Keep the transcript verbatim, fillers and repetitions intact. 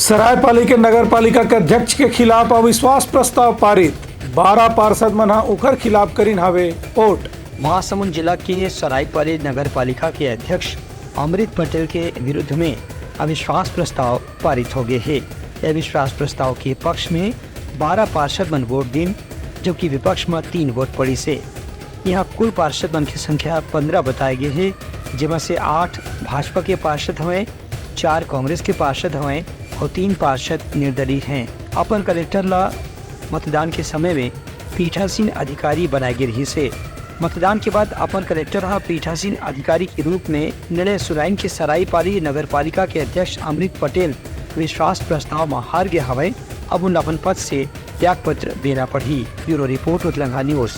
सरायपाली के नगर पालिका के अध्यक्ष के खिलाफ अविश्वास प्रस्ताव पारित, बारह पार्षद मन ह उखर खिलाफ करिन हावे वोट। महासमुंद जिला के सरायपाली नगर पालिका के अध्यक्ष अमृत पटेल के विरुद्ध में अविश्वास प्रस्ताव पारित हो गए हे। अविश्वास प्रस्ताव के पक्ष में बारह पार्षद मन वोट दिन, जबकि विपक्ष म तीन वोट पड़िस हे। यहाँ कुल पार्षद मन के संख्या पन्द्रह बताए गए हे, जेमा से आठ भाजपा के पार्षद हवंय, चार कांग्रेस के पार्षद हवंय और तीन पार्षद निर्दलीय हैं। अपन कलेक्टर ला मतदान के समय में पीठासीन अधिकारी बनाए गे रहिस हे। मतदान के बाद अपन कलेक्टर ह पीठासीन अधिकारी के रूप में निर्णय सुनाइन के सरायपाली नगर पालिका के अध्यक्ष अमृत पटेल विश्वास प्रस्ताव म हार गए हवय। अब उन अपन पद से त्याग पत्र देना पड़ही। Bureau report, Utlanga news.